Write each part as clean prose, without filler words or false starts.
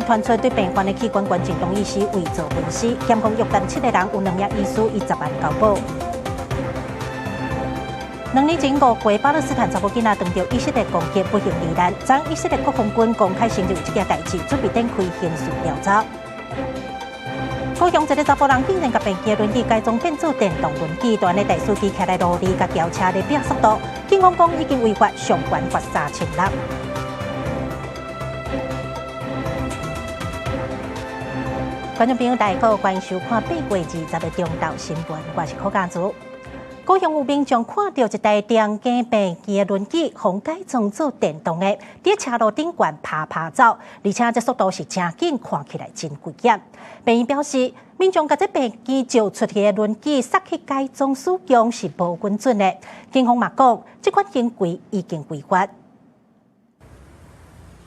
傳出對病患的器官捐贈同意書偽造文書，檢控約談七個人，有兩名醫師以10萬交保。2年前5月，巴勒斯坦查某囡仔當著以色列攻擊，不幸罹難。昨以色列國防軍公開承認有這件代誌，準備展開刑事調查。高雄一个查埔人竟然共病院輪椅改裝變做電動輪椅，就按呢台司機徛佇路裡，共轎車咧拼速度，警方講已經違法，上懸罰3600。觀眾朋友，大家好，歡迎收看8月20的中晝新聞，我是柯家祖。高雄有民眾看著一台長庚病院的輪椅，予改裝做電動的，佇車路頂懸趴趴走，而且這速度是誠緊，看起來真危險。病院表示，民眾共這病院借出去的輪椅煞去改裝使用是無允准的。警方嘛講，這款行為已經違法。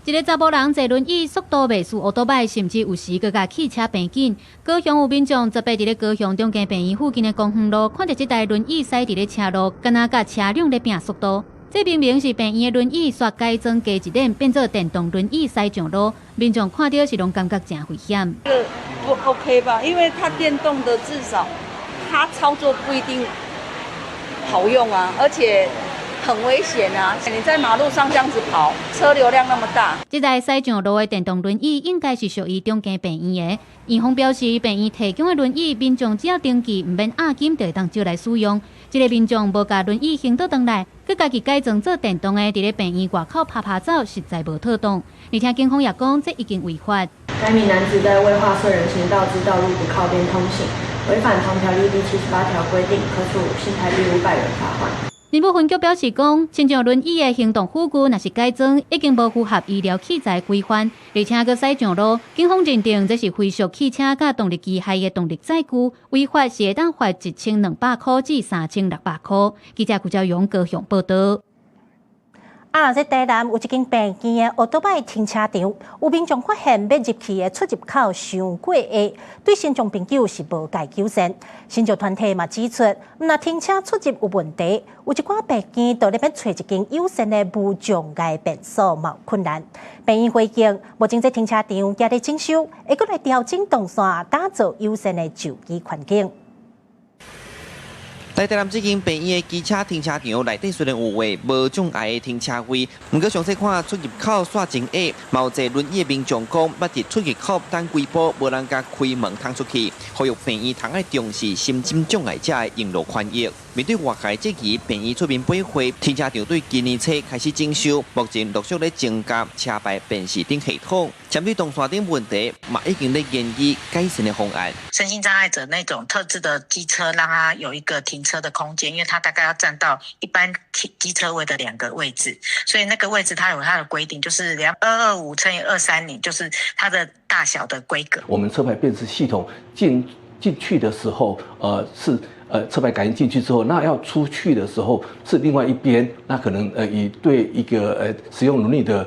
一个查埔人坐輪椅速度袂輸歐多擺，甚至有時閣共汽車平緊。高雄有民眾昨晡佇咧高雄長庚病院附近的公園路，看著這台輪椅駛佇咧車路，敢若佮車輛咧拼速度。這明明是病院的輪椅，煞改裝加一輪，變做電動輪椅駛上路。民眾看著是攏感覺誠危險。這個不 OK 吧？因為它電動的，至少它操作不一定好用啊，而且很危險啊！你在馬路上這樣子跑，車流量那麼大。這台駛上路的電動輪椅應該是屬於長庚病院的。院方表示，病院提供的輪椅，民眾只要登記，毋免押金，就會當借來使用。這个民眾無共輪椅還倒轉來，閣家己改裝做電動的，佇咧病院外口趴趴走，實在無妥當。而且警方也講，這已經違法。該名男子在未劃設人行道之道路不靠邊通行，違反同條例第78條規定，可處新台幣500元罰鍰。仁武分局表示講，親像輪椅的行動輔具，若是改裝，已經無符合醫療器材規範，而且閣駛上路，警方認定這是非屬汽車佮動力機械的動力載具，違法是會當罰1200塊至3600塊。記者顧昭勇高雄報導。啊，這台南有一間病院的歐多擺停車場，有民眾發現欲入去的出入口傷過狹，對身障朋友是無介友善。身障團體嘛指出，毋但停車出入有問題，有一寡病院都咧欲揣一間友善的無障礙便所嘛有困難。病院回應，目前這停車場正咧整修，會閣來調整動線，打造友善的就醫環境。在台南這間病院的機車停車場內底雖然有畫無障礙的停車位，毋過詳細看出入口煞真狹，嘛有坐輪椅的民眾講，捌佇出入口等幾晡，無人共開門通出去，呼籲病院通愛重視身心障礙者的用路權益。面對外界質疑，病院出面回應，停車場對今年初開始整修，目前陸續咧增加車牌辨識等系統，針對動線等問題，嘛已經咧研擬改善的方案。身心障礙者那種特製的機車，讓他有一個停車的空間，因為他大概要佔到一般停機車位的兩個位置，所以那個位置它有它的規定，就是225乘以230，就是它的大小的規格。我們車牌辨識系統進去的時候，是車牌感應進去之後，那要出去的時候是另外一邊，那可能以對一個使用輪椅的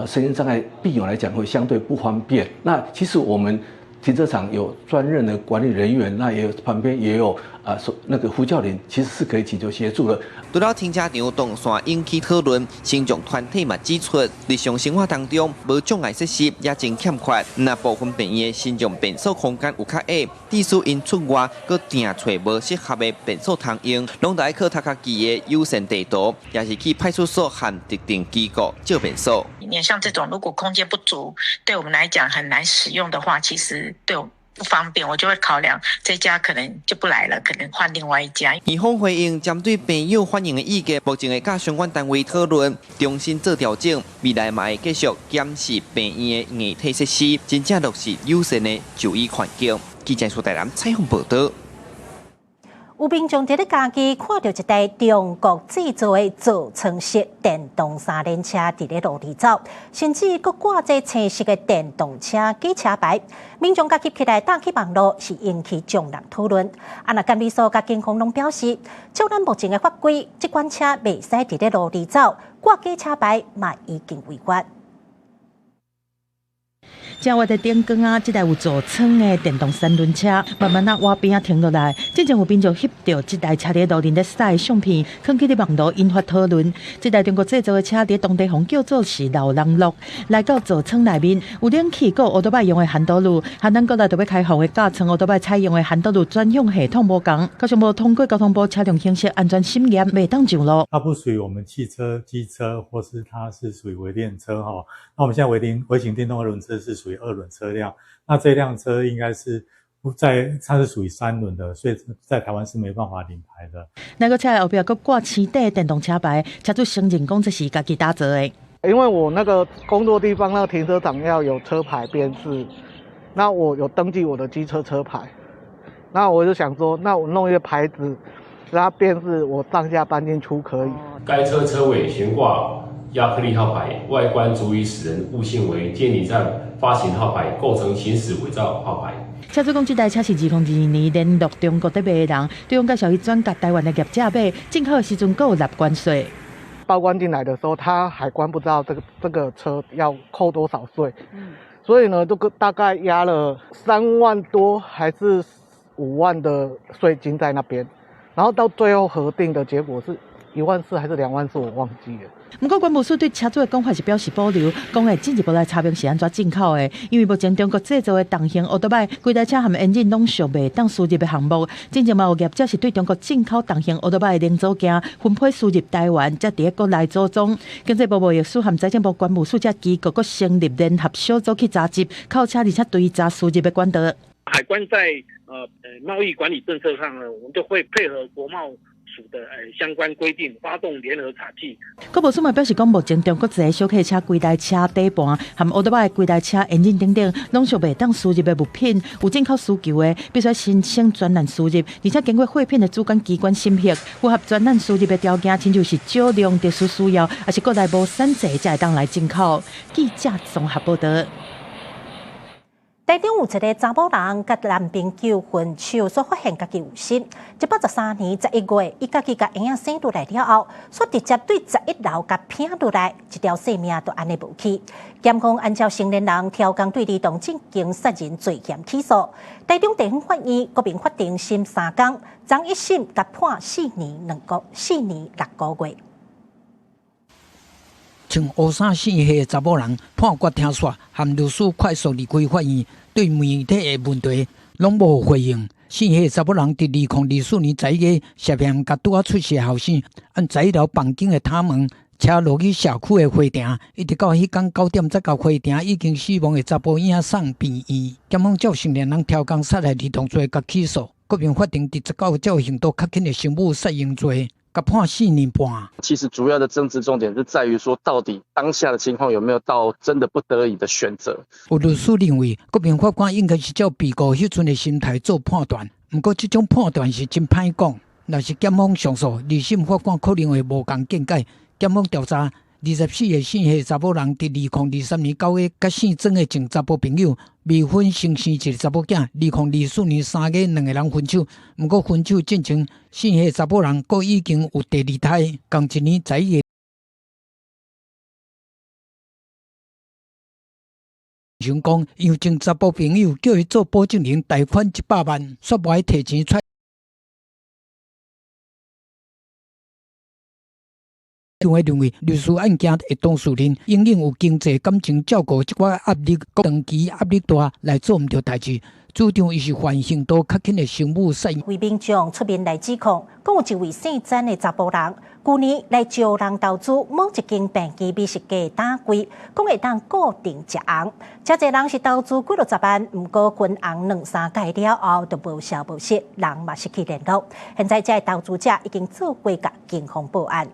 身心障礙病友來講，會相對不方便。那其實我們停車場有專任的管理人員，那也有旁邊也有啊，那個呼叫鈴，其實是可以請求協助的。除了停車場動線引起討論，身障團體嘛指出，日常生活當中無障礙設施也真欠缺。若部分病院的身障便所空間有較狹，致使𪜶出外閣定揣無適合的便所通用，攏得愛靠頭殼記的友善地圖，抑是去派出所和特定機構借便所。你像這種，如果空間不足，對我們來講很難使用的話，其實對我不方便，我就會考量這家可能就不來了，可能換另外一家。院方回應針對病友反映的意見，目前會佮相關單位討論，重新做調整，未來嘛會繼續檢視病院的硬體設施，真正落實友善的就醫環境。記者蘇台南採訪報導。有民眾佇咧家己看著一台中國製造的座艙式電動三輪車佇咧路裡走，甚至閣掛這青色的電動車假車牌。民眾共翕起來貼去網路，是引起眾人討論。啊，若監理所佮警方攏表示，照咱目前的法規，這款車袂使佇咧路裡走，掛假車牌嘛已經違法。正月的頂光啊，這台有座艙的電動三輪車，慢慢仔倚邊仔停落來。進前有民眾翕著這台車佇路面咧駛的相片，囥去佇網路引發討論。這台中國製造的車佇當地予叫做是老人樂，來到座艙內面有冷氣，閣有歐多擺用的韓多路，和咱國內特別開放的駕艙歐多擺採用的韓多路專用系統無仝，加上無通過交通部車輛形式安全審驗，袂當上路。它不屬於我們汽車、機車，或是它是屬於微電車哈。那我們現在微型電動二輪車是屬於二輪車輛，那這輛車應該是不在，它是屬於三輪的，所以在台灣是沒辦法領牌的。那個車的後壁閣掛市底電動車牌，車主承認講這是家己打造的。因為我那個工作地方那個停車場要有車牌辨識，那我有登記我的機車車牌，那我就想說，那我弄一個牌子，讓它辨識我上下班進出可以。該車車尾懸掛亞克力號牌，外觀足以使人誤信為監理站發行號牌，構成行駛偽造號牌。車主講，這台車是2022年聯絡中國佇賣的人，對方介紹伊轉共台灣的業者買，進口的時陣閣有納關稅。報關進來的時候，他海關不知道這個車要扣多少稅，所以呢，這個大概壓了3萬多還是5萬的稅金在那邊，然後到最後核定的結果是1萬4還是2萬4，我忘記了。毋過，關務署對車主的講法是表示保留，講會進一步來查明是按怎進口的。因為目前中國製造的重型歐多擺，規台車和引擎攏屬袂當輸入的項目。進前嘛有業者是對中國進口重型歐多擺的零組件分批輸入台灣，才佇咧國內組裝。經濟部貿易署和財政部關務署這機構閣成立聯合小組去查緝扣車，而且追查輸入的管道。海關在貿易管理政策上呢，我們都會配合國貿署的相關規定，發動聯合查緝。國務署嘛表示講，目前中國製小客車規台車底盤和歐多擺規台車引擎等等，攏屬袂當輸入的物品，有進口需求的，必須申請專案輸入，而且經過貨品的主管機關審核，符合專案輸入的條件，親像是少量特殊需要，抑是國內無產製，才會當來進口。記者綜合報導。台中有一個查某人佮男朋友分手，煞發現家己有心。113年11月，伊家己共嬰仔生落來了後，煞直接對11樓共拚落來，一條性命就按呢無去。檢方按照成年人調工對兒童進行殺人罪嫌起訴。台中地方法院國民法庭審3工，昨一審共判4年6個月。穿烏衫姓謝的查某人判決聽煞，含律師快速離開法院，對媒體的問題攏無回應。姓謝的查某人佇2024年11月涉嫌共拄仔出世的後生，按11樓房間的窗門車落去社區的花埕，一直到彼工9點才共花埕已經死亡的查埔嬰仔送病院。檢方照成年人刁工殺害兒童罪共起訴，國民法庭佇19照刑度較輕的生母殺嬰罪。判4年半。其實主要的爭執重點是在於說，到底當下的情況有沒有到真的不得已的選擇？有律師認為，國民法官應該是照被告彼陣的心態做判斷，毋過這種判斷是真歹講。若是檢方上訴，二審法官可能會無仝見解。檢方調查，24歲姓謝查某人佇2023年9月，佮姓曾的前查埔朋友未婚先生一个查某囝。2024年3月，兩个人分手。毋過分手進前，姓謝查某人閣已經有第二胎。仝一年11月，想講，因為前查埔朋友叫伊做保證人，貸款100萬，煞無愛提錢出。就會認為律師案件的當事人永遠有經濟、感情照顧這寡壓力，長期壓力大來做毋著代誌。主張伊是犯刑度較輕的生母殺。為民眾出面來指控，講有一位姓曾的查埔人，舊年來招人投資某一間病院美食街打櫃，講會當固定食紅。遮濟人是投資幾落十萬，毋過分紅兩三擺了後就無消無息，人嘛失去聯絡。現在這个投資者已經做過共警方報案。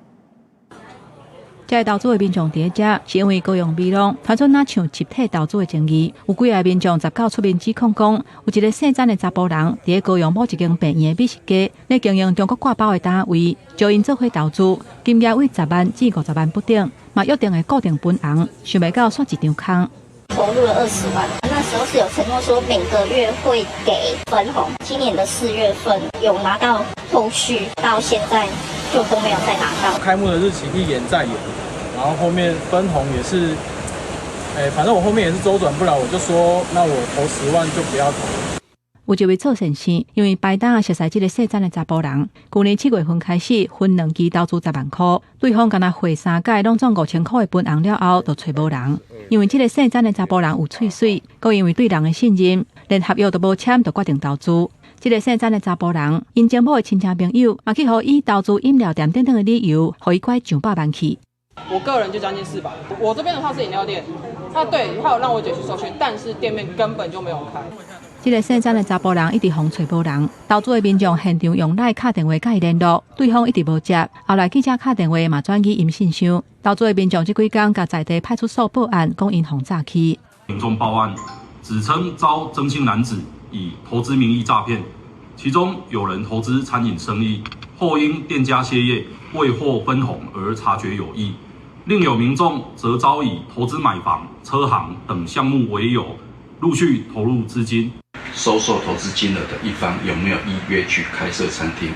這个投資的民眾佇咧遮，是因為高雄美濃傳出若像集體投資的爭議，有幾个民眾19出面指控講，有一個姓曾的查埔人佇咧高雄某一間病院的美食街，咧經營中國掛包的單位，招𪜶做伙投資，金額為10萬至50萬不等，嘛約定會固定分紅，想袂到煞一場空。投入了20萬，那時候是有承諾說每個月會給分紅。今年的4月份有拿到後續，到現在就都沒有再拿到。開幕的日期一延再延，然後後面分紅也是哎，反正我後面也是週轉不了，我就說，那我頭十萬就不要投。有一位做善事，因為排檔熟似這个姓曾的查埔人，舊年7月份開始分兩期投資10萬箍，對方干焦匯三擺攏總5000箍的分紅了後，就揣無人。因為這个姓曾的查埔人有喙媠，閣因為對人的信任，連合約都無簽就決定投資。這个姓曾的查埔人，𪜶前某的親戚朋友嘛去予伊投資飲料店等等的理由，予伊拐上百萬去。我個人就將近400。我這邊的話是飲料店，他對，他有讓我姐去受訓，但是店面根本就沒有開。這个姓曾的查埔人一直予揣無人，投資的民眾現場用 LINE 敲電話佮伊聯絡，對方一直無接。後來記者敲電話嘛轉去𪜶信箱。投資的民眾這幾工共在地派出所報案，講𪜶予詐欺。民眾報案，指稱遭曾姓男子以投資名義詐騙，其中有人投資餐飲生意，後因店家歇業未獲分紅而察覺有異；另有民眾則遭以投資買房、車行等項目為由，陸續投入資金。收受投資金額的一方有沒有依約去開設餐廳？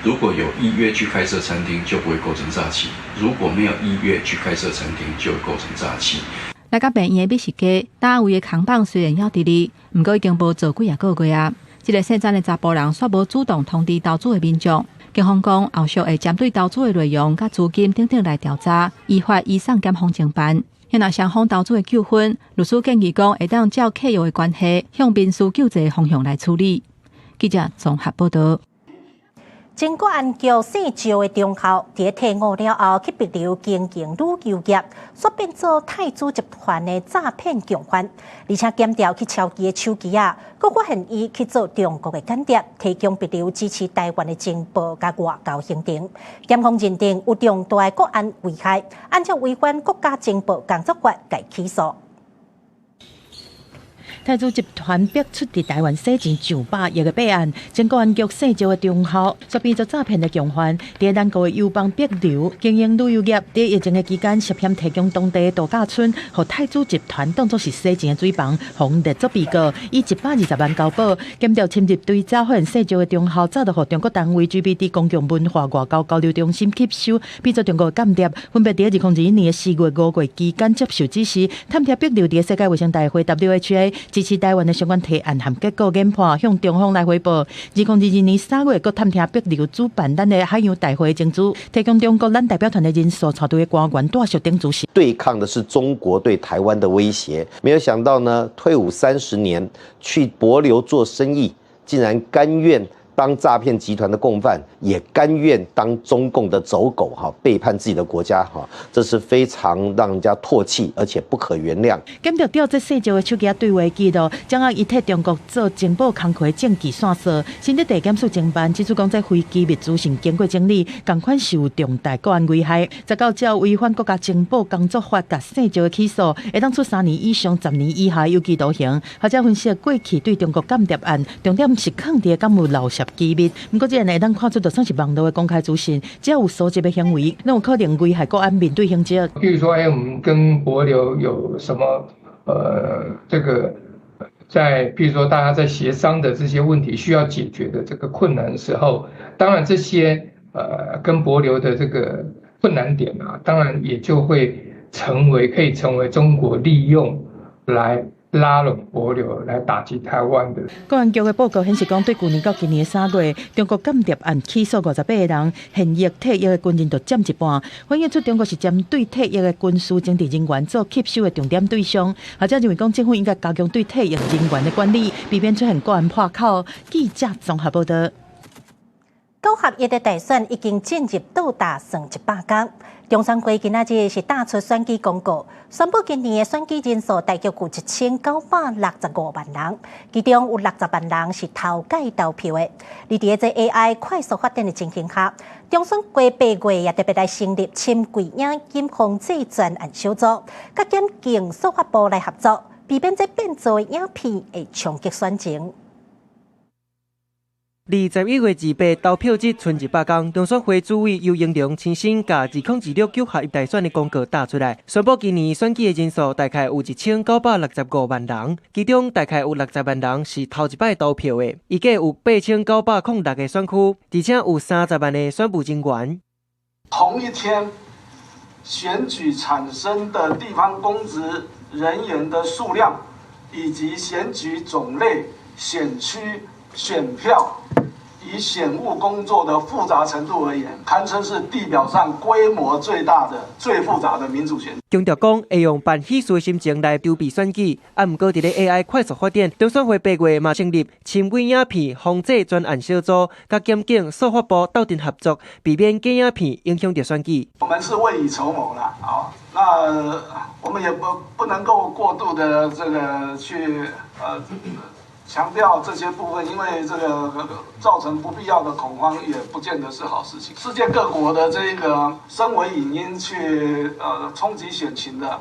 如果有依約去開設餐廳，就不會構成詐欺；如果沒有依約去開設餐廳，就會構成詐欺。來到病院的美食街，單位的扛棒雖然猶佇咧，毋過已經無做幾仔個月啊。這个姓曾的查埔人煞無主動通知投資的民眾，警方講後續會針對投資的內容佮資金等等來調查，依法移送檢方偵辦。若雙方投資的糾紛，律師建議講會當照契約的關係，向民事救濟方向來處理。記者綜合報導。前國安局姓趙的中校，佇退伍了後去帛琉經營旅遊業，煞變做泰銖集團的詐騙共犯，而且檢調去抄伊的手機啊，閣發現伊去做中國的間諜，提供帛琉支持台灣的情報佮外交行程。檢方認定有重大的國安危害，按照違反國家情報工作法共起訴。泰銖集團逼出佇台灣洗錢上百億的弊案，前國安局姓趙的中校，煞變做詐騙的共犯。佇咱國的友邦帛琉經營旅遊業，佇疫情的期間涉嫌提供當地的度假村，予泰銖集團當作是洗錢的水房，予列做被告，以120萬交保。檢調深入追查，發現姓趙的中校早就予中國單位 GBD 公共文化外交交流中心吸收，變做中國的間諜。分別佇2021年的4月、5月期間接受指示，探聽帛琉佇世界衛生大會 WHA 支持台灣的相關提案和結果研判，向中方來回報。2022年3月，閣探聽帛琉主辦咱的海洋大會情資，提供中國咱代表團的人數、帶隊的官員、帶屬等資訊。對抗的是中國對台灣的威脅，沒有想到呢，退伍30年去帛琉做生意，竟然甘願當詐騙集團的共犯，也甘願當中共的走狗，哈，背叛自己的國家，哈，這是非常讓人家唾棄，而且不可原諒。檢調調這姓趙的手機對話記錄，掌握伊替中國做情報工課的證據線索，新竹地檢署偵辦，指出講這非機密資訊經過整理，仝款是有重大國安危害。19照違反國家情報工作法，共姓趙的起訴，會當處3年以上10年以下有期徒刑。學者分析過去對中國間諜案，重點是囥佇敢有漏洩機密，毋過這個會當看出，就算是網路的公開資訊，只要有搜集的行為，攏有可能危害國安面對刑責。比如說，欸，我們跟帛琉有什麼，這個在，比如說大家在協商的這些問題需要解決的這個困難的時候，當然這些，跟帛琉的這個困難點啊，當然也就會成為可以成為中國利用來拉攏帛琉來打擊台灣的。國安局的報告顯示，講對舊年到今年3月，中國間諜案起訴58個人，現役退役的軍人就佔一半，反映出中國是針對退役的軍事政治人員做吸收的重點對象。學者認為講，政府應該加強對退役人員的管理，避免出現國安破口。記者綜合報導。九合一的大選已經進入倒數算100天，中選會今仔日是打出選舉公告，宣布今年的選舉人數大約有1965萬人，其中有60萬人是頭擺投票的。而佇這 AI 快速發展的情形下，中選會8月也特別來成立深櫃影音防制專案小組，佮檢警司法部來合作，避免這變造的影片會衝擊選情。21月28投票日賰100工，中選會主委游盈隆親身共2026九合一大選的公告打出來，宣布今年選舉的人數大概有1965萬人，其中大概有60萬人是頭一擺投票的，預計有8906個選區，而且有30萬個選務人員。同一天選舉產生的地方公職人員的數量以及選舉種類、選區、選票，以選務工作的複雜程度而言，堪稱是地表上規模最大的、最複雜的民主選舉。強調講會用辦喜事的心情來籌備選舉，啊，毋過佇咧 AI 快速發展，中選會8月嘛成立深偽影片防制專案小組，佮檢警、司法部鬥陣合作，避免假影片影響著選舉。我們是未雨綢繆啦，啊，那我們也不能夠過度的這個去強調這些部分，因為這個造成不必要的恐慌，也不見得是好事情。世界各國的這個深偽影音去衝擊選情的，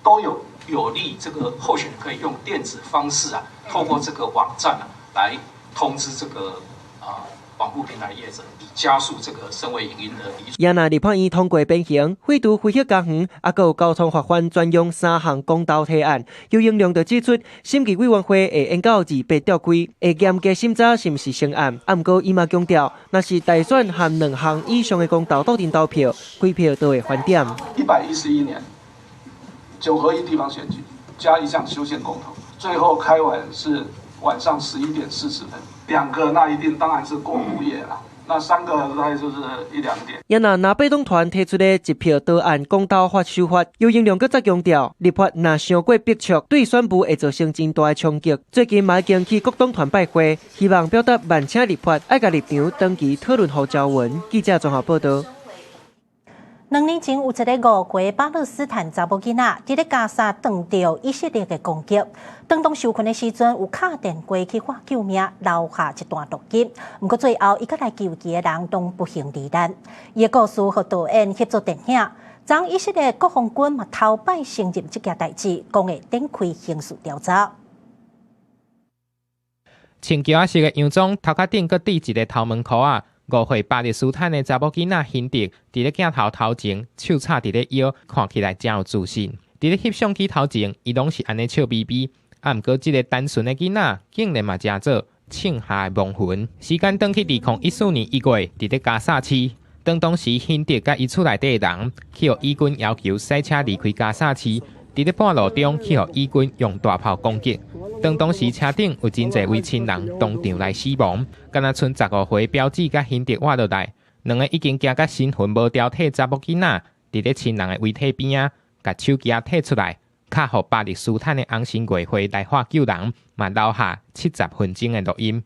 都有。有利這個候選人可以用電子方式啊，透過這個網站啊來通知這個網路平台業者，以加速這個深偽影音的移除。也若立法院通過鞭刑、廢除非法家園，抑閣有交通罰鍰專用三項公投提案，游盈隆就指出，審計委員會會研究2八召開，會嚴格審查是毋是成案。啊，毋過伊嘛強調，若是大選含兩項以上的公投鬥陣投票，規票都會翻點。111年9合1地方選舉加一項修憲公投，最後開完是晚上11點40分。兩個那一定當然是過午夜啦，那三個大概就是一兩點。也若藍白黨團提出的一票多案公投法修法，游盈隆閣再強調，立法若傷過迫切，對選務會造成真大的衝擊。最近嘛已經去各黨團拜會，希望表達慢請立法，愛共立場長期討論予周勻。記者綜合報道。 2年前有一个5歲巴勒斯坦查某囡仔，佇咧加沙當著以色列的攻擊，當當受困的時陣，有敲電話去喊救命，留下一段錄音。毋過最後，伊佮來救伊的人攏不幸罹難。伊的故事予導演翕做電影。昨以色列國防軍嘛頭擺承認這件代誌，講會展開刑事調查。穿橋仔色的洋裝，頭殼頂閣戴一个頭毛箍仔。5歲巴勒斯坦的查某囡仔辛德，佇咧鏡頭頭前，手插佇咧腰，看起來誠有自信。佇咧翕相機頭前，伊攏是按呢笑眯眯。啊，毋過這个單純的囡仔，竟然嘛成做銃下的亡魂。時間轉去2014年1月，佇咧加薩市，當當時辛德佮伊厝內底的人，去予以軍要求駛車離開加薩市，佇咧半路中去予以軍用大炮攻擊。當當時車頂有真濟位親人當場來死亡，敢若賰15歲表姊佮辛德活落來，兩个已經驚甲神魂無條體查某囡仔，佇咧親人的遺體邊仔，共手機仔提出來，敲予巴勒斯坦的紅新月會來喊救人，嘛留下70分鐘的錄音。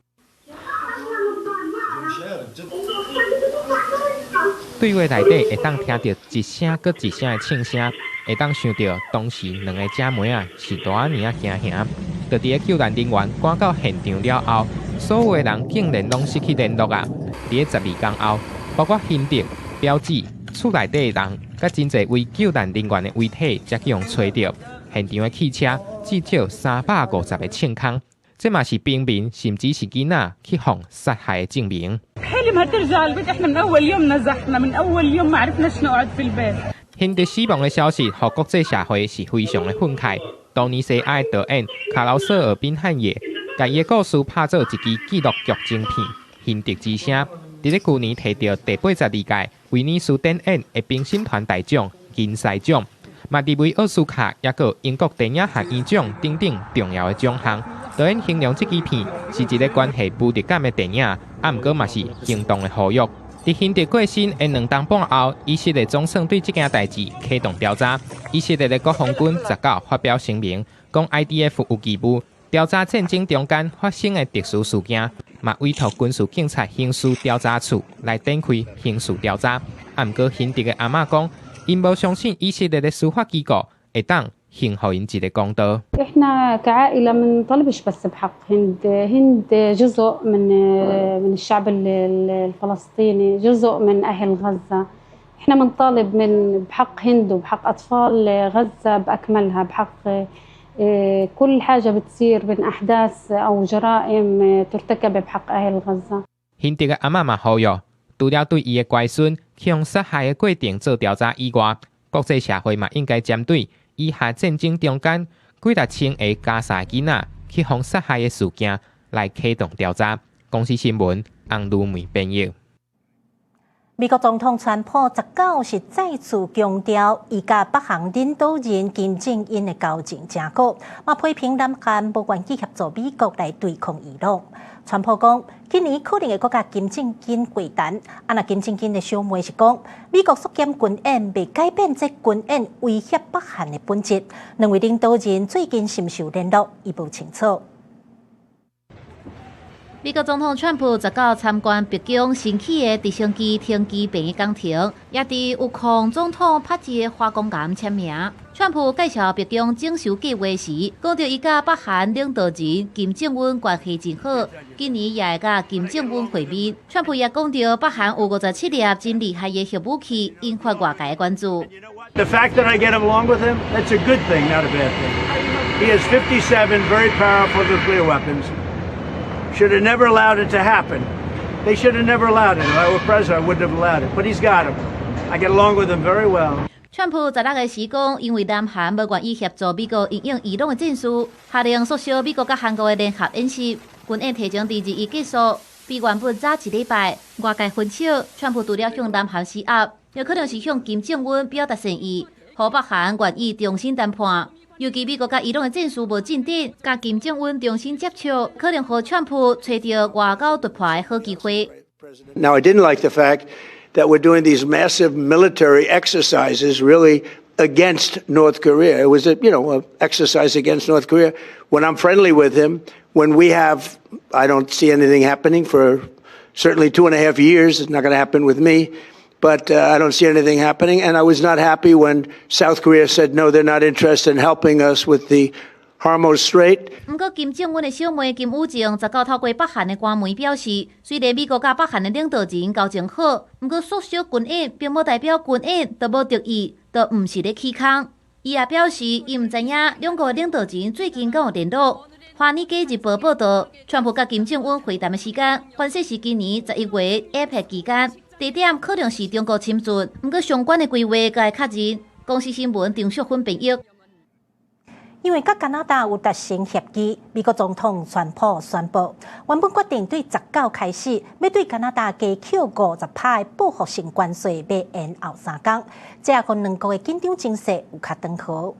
對話內底會當聽著一聲閣一聲的槍聲，會當想著當時兩个姐妹仔是多爾仔驚嚇。就佇咧救難人員趕到現場了後，所有的人竟然攏失去聯絡啊！佇咧12工後，包括辛德、表姊、厝內底的人，佮真濟位救難人員的遺體，才去予揣著。現場的汽車至少350個銃空，這嘛是平民甚至是囡仔去予殺害的證明。辛德死亡的消息，予國際社會是非常的憤慨。突尼西亞導演卡勞瑟爾賓漢耶，共伊的故事拍做一支紀錄劇情片《辛德之聲》，佇咧舊年提著第82屆威尼斯電影的評審團大獎銀獅獎，嘛入圍奧斯卡，抑閣英國電影學院獎等等重要的獎項。導演形容這支片是一个關係無力感的電影，啊，毋過嘛是行動的呼籲。佇辛德過身的2冬半後，以色列總算對這件代誌啟動調查。以色列的國防軍19發表聲明，講 IDF 有義務調查戰爭中間發生的特殊事件，嘛委託軍事警察刑事調查處來展開刑事調查。啊，毋過辛德的阿嬤講，𪜶無相信以色列的司法機構會當還予𪜶一个公道。 إحنا كعائلة ما نطالبش بس بحق هند، هند جزء من الشعب الفلسطيني، جزء من أهل غزة. إحنا بنطالب من بحق هند وبحق أطفال غزة بأكملها، بحق كل حاجة بتصير من أحداث أو جرائم ترتكب بحق أهل غزة。辛德的阿嬤嘛呼籲，除了對伊的乖孫去予殺害的過程做調查以外，國際社會嘛應該針對以哈戰爭中間幾若千个加沙囡仔去予殺害的事件來啟動調查。公視新聞，洪如梅編譯。美國總統川普19是再次強調，伊佮北韓領導人金正恩的交情誠好，嘛批評南韓無願意協助美國來對抗伊朗。川普講，今年可能會閣佮金正恩會談。啊，若金正恩的小妹是講，美國縮減軍演袂改變這軍演威脅北韓的本質。兩位領導人最近是毋是有聯絡，伊無清楚。美國總統川普19參觀白宮新起的直升機停機坪的工程，也佇烏克總統拍一个花崗岩簽名。川普介紹白宮整修計畫時，講著伊佮北韓領導人金正恩關係真好，今年也會佮金正恩會面。川普也講著北韓有57粒真厲害的核武器，引發外界關注。 The fact that I get along with him, that's a good thing, not a bad thing. He has 57 very powerful nuclear weapons. Should have never allowed it to happen. They should have never allowed it. If I were president, I wouldn't have allowed it. But he's got them. I get along with him very well. 川普16个時講，因為南韓無願意協助美國因應伊朗的戰事，下令縮小美國佮韓國的聯合演習，軍演提前佇21結束，比原本早一禮拜。外界分析，川普除了向南韓施壓，也可能是向金正恩表達善意，予北韓願意重新談判。尤其美國佮伊朗的戰事無進展，佮金正恩重新接觸，可能予川普揣著外交突破的好機會。 Now, I didn't like the fact that we're doing these massive military exercises really against North Korea. It was a exercise against North Korea. When I'm friendly with him, when we have, I don't see anything happening for certainly 2.5 years. It's not going to happen with me. But I don't see anything happening. And I was not happy when South Korea said, no, they're not interested in helping us with the Hormuz Strait. 毋過金正恩的小妹金與正19透過北韓的官媒表示，雖然美國佮北韓的領導人交情好，毋過縮小軍演並無代表軍演就無敵意，就毋是咧起空。伊也表示，伊毋知影兩國領導人最近敢有聯絡。華爾街日報報導，川普佮金正恩會談的時間，原先是今年11月 APEC 期間，地點可能是中國深圳，毋過相關的規劃閣會確認。公視新聞張淑芬編譯。因為佮加拿大有達成協議，美國總統川普宣布，原本決定對19開始，欲對加拿大加扣50趴的報復性關稅，欲延後3工，這予兩國的緊張情勢有較緩和。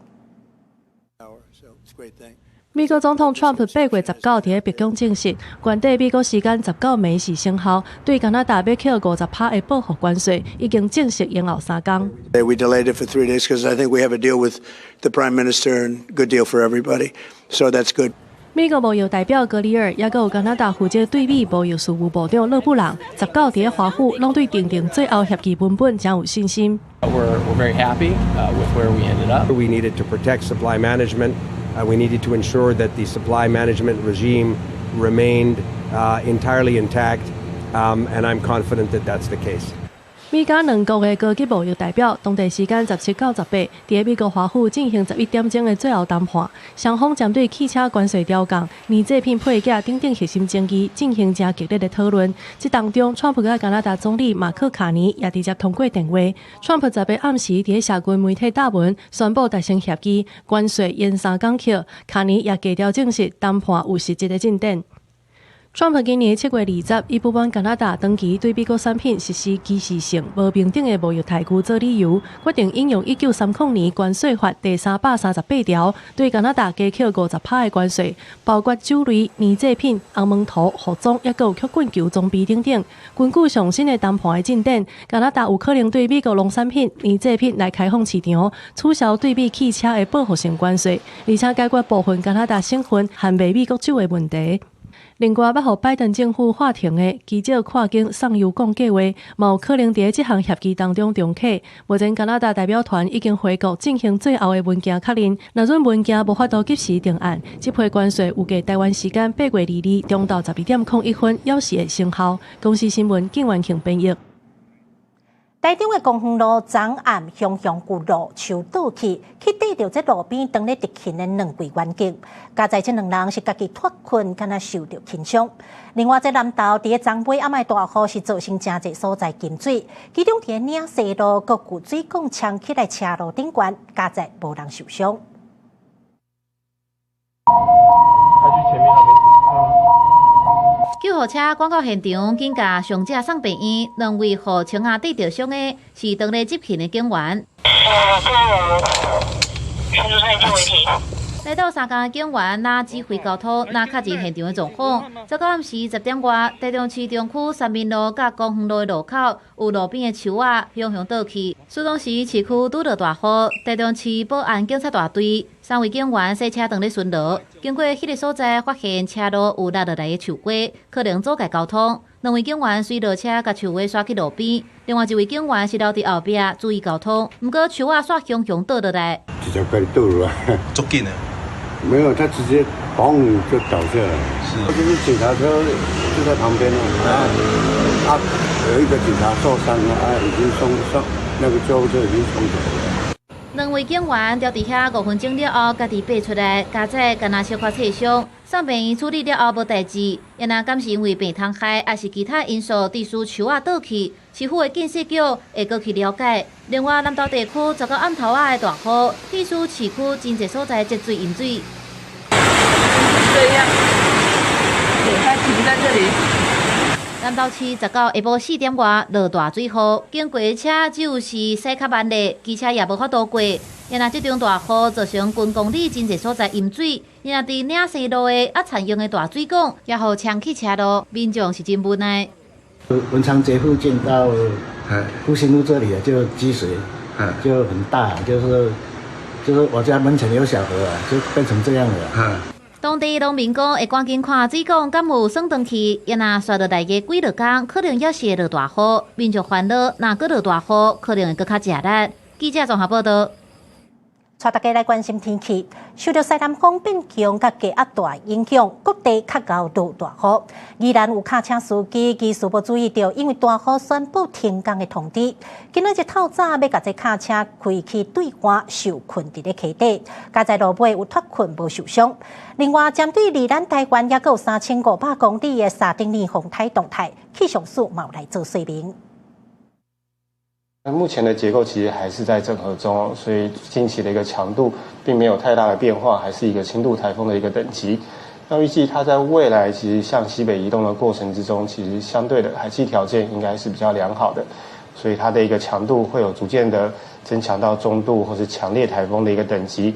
美國總統川普8月19佇咧白宮證實，原底美國時間19暝時生效，對加拿大欲扣50趴的報復關稅，已經正式延後3工。 We delayed it for 3 days because I think we have a deal with the prime minister and good deal for everybody. So that's good. 美國貿易代表格里爾，抑閣有加拿大負責對美貿易事務部長勒布朗，19佇咧華府，攏對訂定最後協議文本誠有信心。 We're very happy with where we ended up. We needed to protect supply management. We needed to ensure that the supply management regime remained entirely intact, and I'm confident that that's the case. 美加兩國的高級貿易代表，當地時間17到18，佇咧美國華府進行11點鐘的最後談判，雙方針對汽車關稅調降、棉製品配件等等核心爭議進行誠激烈的討論。這當中，川普佮加拿大總理馬克卡尼也直接通過電話。川普18暗時佇咧社群媒體貼文宣布達成協議，關稅延3工扣。卡尼也低調證實談判有實質的進展。川普今年7月20，以不滿加拿大長期對美國產品實施歧視性、無平等的貿易待遇做理由，決定引用1930年關稅法第338條，對加拿大加扣50趴的關稅，包括酒類、棉製品、紅毛塗、服裝，抑閣有曲棍球裝備等等。根據上新的談判的進展，加拿大有可能對美國農產品、棉製品來開放市場，取消對美汽車的報復性關稅，而且解決部分加拿大省份限賣美國酒的問題。另外，欲予拜登政府喊停的機捷跨境送油罐計劃，嘛有可能佇這項協議當中重啟。目前加拿大代表團已經回國進行最後的文件確認，若準文件無法度及時定案，這批關稅預計台灣時間8月22中晝12點01分，猶是會生效。公視新聞景元慶編譯。台中的公園路昨暗雄雄有路樹倒去，去硩著這路邊當咧執勤的兩位員警，佳哉這兩人是家己脫困，敢若受著輕傷。另外，這南投佇咧昨暝暗暝大雨是造成誠濟所在浸水，其中佇咧嶺西路閣有水管衝起來車路頂懸，佳哉無人受傷。他去前面那邊。救護車趕到現場，緊共傷者送病院。兩位予槍仔對著傷的，是當咧執勤的警員。來鬥相共的警員，若指揮交通，若確認現場的狀況。19暗時10點外，台中市中區三民路佮公園路的路口，有路邊的樹仔向向倒去。出動時市區拄著大雨，台中市保安警察大隊三位警員駛車當咧巡邏，經過彼個所在，發現車路有落落來的樹瓜，可能阻礙交通。兩位警員隨落車，共樹瓜徙去路邊，另外一位警員是留佇後壁注意交通。毋過樹仔煞雄雄倒落來，直接共伊倒落來，足緊的。沒有，他直接嘣就倒下來。是，就是警察車就在旁邊啊，啊，有一個警察受傷了，啊，已經送送那個救護車已經送走了。兩位警員佇遐5分鐘了後，家己爬出來，加載敢若小可擦傷，送病院處理了後無代誌。猶若敢是因為病蟲害，抑是其他因素，致使樹仔倒去，市府的建設局會閣去了解。另外，南投地區19暗頭仔的大雨，致使市區真濟所在積水淹水。這樣，它停在這裡。南投市19下晡4點外落大水雨，經過的車只有是駛較慢的，機車也無法度過。猶若這場大雨造成近公里真濟所在淹水，猶若佇嶺西路的啊田用的大水管，也予沖去車路，民眾是真無奈。文昌街附近到復興路這裡啊，就積水，就很大，就是我家門前有小河啊，就變成這樣了。當地農民講會趕緊看水管敢有損斷去，猶若紲落來的幾落工，可能也是會落大雨，民眾煩惱，若閣落大雨，可能會閣較食力。記者綜合報導。帶大家來關心天氣，受著西南風變強佮低壓帶影響，各地較𠢕落大雨。宜蘭有卡車司機其實無注意著，因為大雨宣布停工的通知。今仔日透早欲共這卡車開去對岸，受困佇咧溪底，佳哉路尾有脫困無受傷。另外，針對離咱台灣猶閣有3500公里的沙丁尼風台動態，氣象署嘛有來做說明。那目前的結構其實還是在整合中，所以近期的一個強度並沒有太大的變化，還是一個輕度颱風的一個等級。那預計它在未來其實向西北移動的過程之中，其實相對的海氣條件應該是比較良好的，所以它的一個強度會有逐漸的增強到中度或是強烈颱風的一個等級。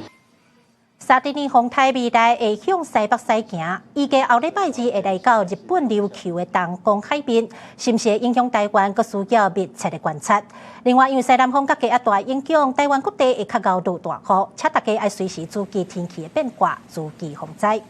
沙丁尼風台未來會向西北駛行，預計後禮拜二會來到日本琉球的東方海面，是毋是會影響台灣，閣需要密切的觀察。另外，因為西南風佮低壓帶影響，台灣各地會較𠢕落大雨，請大家愛隨時注意天氣的變化，注意防災。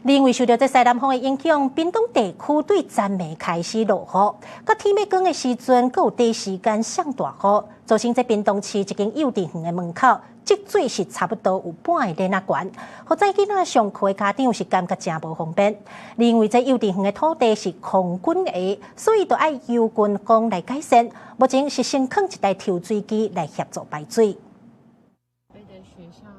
另外，受著這西南風的影響，屏東地區對昨暝開始落雨，到天欲光的時陣，閣有短時間上大雨，造成這屏東市一間幼稚園的門口積水是差不多有半个輪仔懸，予載囡仔上課的家長是感覺誠無方便。因為這幼稚園的土地是空軍的，所以就愛由軍方來改善。目前是先囥一台抽水機來協助排水。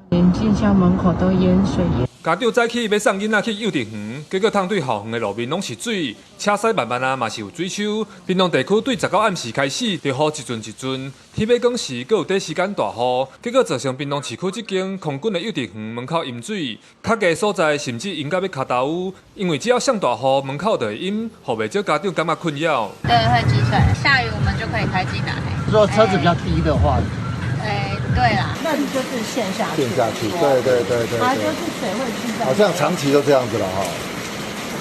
連進校門口都淹水。家長早起欲送囡仔去幼稚園，結果通對校園的路面攏是水，車駛慢慢啊，嘛是有水漬。屏東地區對19暗時開始，就雨一陣一陣，天欲光時，閣有短時間大雨，結果造成屏東市區這間空軍的幼稚園門口淹水，較低所在甚至淹到欲跤頭趺，因為只要上大雨，門口就會淹，予袂少家長感覺困擾。對，會積水，下雨我們就可以開進來。如果車子比較低的話。哎，對啦，那你就是陷下去，陷下去，對對對對，它就是水會積在，好像長期都這樣子了哈，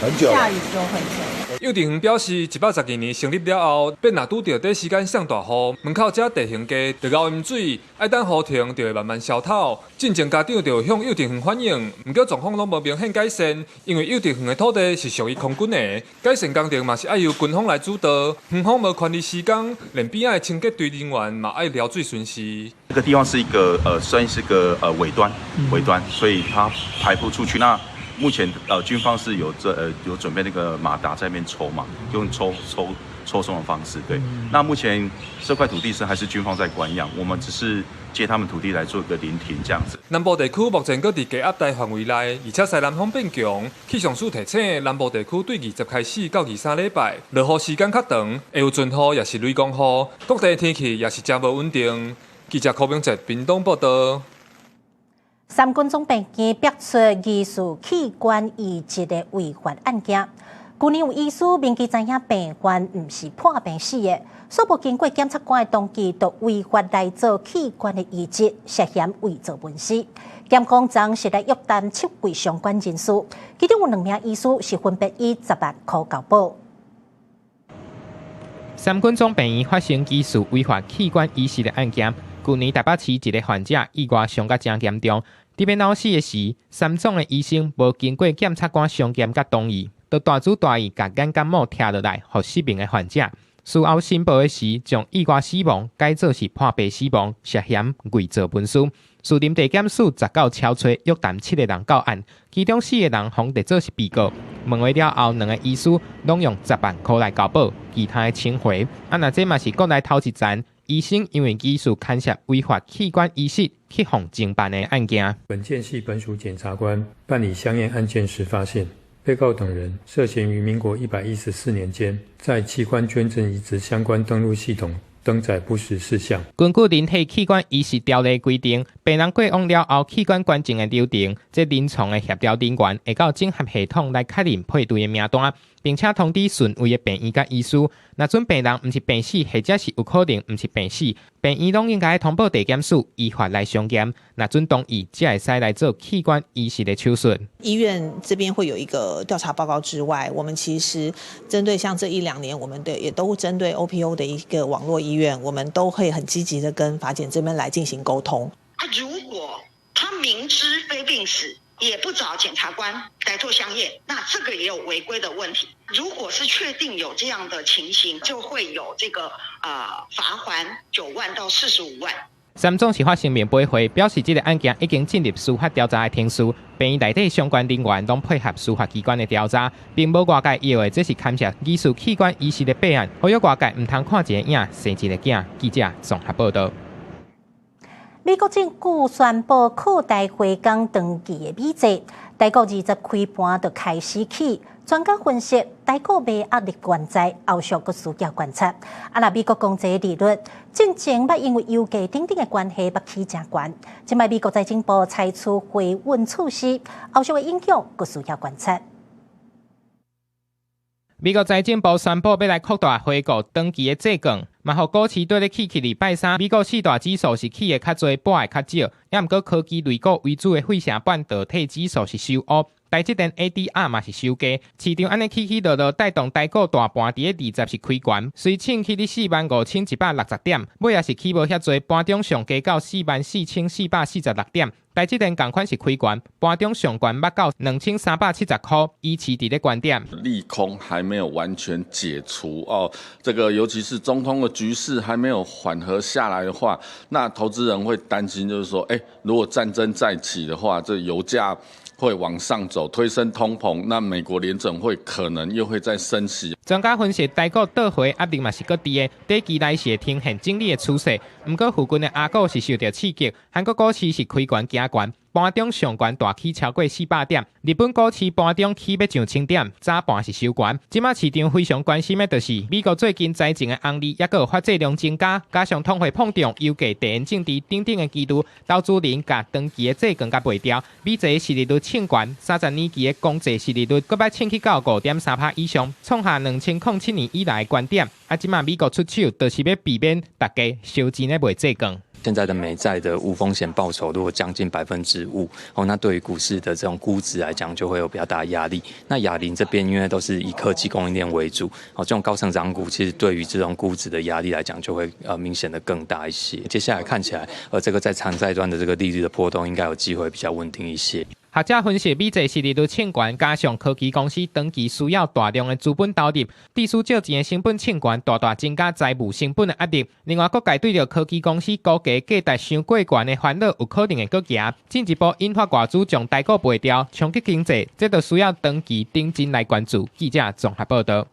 很久。下雨就會這樣。幼稚園表示，112年成立了後，變若拄著短時間上大雨，門口這地形低，就𠢕淹水，愛等雨停就會慢慢消透。進前家長就向幼稚園反映，毋過狀況攏無明顯改善，因為幼稚園的土地是屬於空軍的，改善工程嘛是愛由軍方來主導，園方無權利施工，連邊仔的清潔隊人員嘛愛撩水巡視。這個地方是一個算是個尾端，尾端，所以它排不出去。那目前軍方是有這有準備那個馬達在那邊抽嘛，用抽抽抽送的方式。對，那目前這塊土地是還是軍方在管養，我們只是借他們土地來做一個臨停這樣子。南部地區目前閣佇低壓帶範圍內，而且西南風變強，氣象署提醒南部地區對20開始到23禮拜落雨時間較長，會有陣雨，抑是雷公雨，各地天氣也是誠無穩定。記者柯明哲屏東報導。三軍總病院爆出疑似器官移植的違法案件。舊年有醫師明知知影病患毋是破病死的，煞無經過檢察官的同意，就違法來做器官的移植，涉嫌偽造文書。檢控昨是來約談七位相關人士，其中有兩名醫師是分別以10萬箍交保。三軍總病院發生疑似違法器官移植的案件。舊年台北市一个患者意外傷甲誠嚴重，佇欲腦死的時，三總的醫生無經過檢察官相驗佮同意，就大主大意共眼角膜拆落來，予失明的患者。事後申報的時，將意外死亡改做是破病死亡，涉嫌偽造文書。士林地檢署19敲揣約談七個人到案，其中四個人予列做是被告。問話了後，兩个醫師攏用10萬箍來交保，其他的請回。啊，若這嘛是國內頭一層。醫生因為疑似牽涉違法器官移植去予偵辦的案件。本件係本署檢察官辦理相應案件時發現，被告等人涉嫌於民國114年間，在器官捐贈移植相關登錄系統登載不實事項。根據人體器官移植條例規定，病人過往了後，器官捐贈的流程，這臨床的協調人員會到整合系統來確認配對的名單，並且通知順位的病院佮醫師。若準病人毋是病死，或者是有可能毋是病死，病院攏應該通報地檢署依法來相驗。若準同意，才會使來做器官移植的手術。醫院這邊會有一個調查報告之外，我們其實針對像這一兩年，我們的也都針對 OPO 的一個網絡醫院，我們都會很積極的跟法檢這邊來進行溝通。啊，如果他明知非病死，也不找檢察官來做相驗，那這個也有違規的問題。如果是確定有這樣的情形，就會有這個罰鍰9萬到45萬。三總是發聲明回會，表示這个案件已經進入司法調查的程序，病院內底相關人員攏配合司法機關的調查，並無外界以為這是牽涉疑似器官移植的弊案，呼籲外界毋通看一个影生一个囝。記者綜合報導。美國政府宣布擴大回港長期的美債，台股20開盤就開始起。專家分析，台股賣壓力懸在，後續閣需要觀察。啊，若美國公債利率進前捌因為油價等等的關係，捌起誠懸。這擺美國財政部採取回穩措施，後續的影響閣需要觀察。美國財政部宣布欲來擴大回購長期的債券，嘛予股市綴咧起去。禮拜三，美國四大指數是起的較濟，跌的較少。抑毋過科技類股為主的費城半導體指數是收烏，台積電 ADR 嘛是收低。市場按呢起起落落，帶動台股大盤佇咧20是開懸，隨衝去咧45,160點，尾也是起無遐濟，盤中上低到44,446點。台積電仝款是開懸，盤中上懸捌到2,370箍，維持佇咧懸點。利空還沒有完全解除哦，這個尤其是中東的局勢還沒有緩和下來的話，那投資人會擔心，就是說，如果戰爭再起的話，這油價會往上走，推升通膨，那美國聯準會可能又會再升息。專家分析，台股倒回壓力嘛是閣佇的，短期內是會呈現整理的趨勢。毋過附近的亞股是受著刺激，韓國股市是開懸行懸，盤中上懸大起超過400點。日本股市盤中起欲上千點，早盤是收懸。這馬市場非常關心的就是美國最近財政的紅利，抑閣有發債量增加，加上通貨膨脹、油價、地緣政治等等的疑慮，投資人共長期的債券共賣掉，美債殖利率衝懸，30年期的公債殖利率閣擺衝去到5.3%以上，創下2007年以來的懸點。啊，這馬美國出手，就是欲避免大家燒錢咧賣債券。現在的美債的無風險報酬如果將近5%，哦，那對於股市的這種估值來講，就會有比較大的壓力。那亞林這邊因為都是以科技供應鏈為主，哦，這種高成長股其實對於這種估值的壓力來講，就會明顯的更大一些。接下來看起來，這個在長債端的這個利率的波動，應該有機會比較穩定一些。學者分析，美債殖利率衝懸，加上科技公司長期需要大量的資本投入，致使借錢的成本衝懸，大大增加財務成本的壓力。另外，各界對著科技公司股價價值傷過懸的煩惱，有可能會閣行進一步引發外資將台股賣掉，衝擊經濟，這就需要長期認真來關注。記者綜合報導。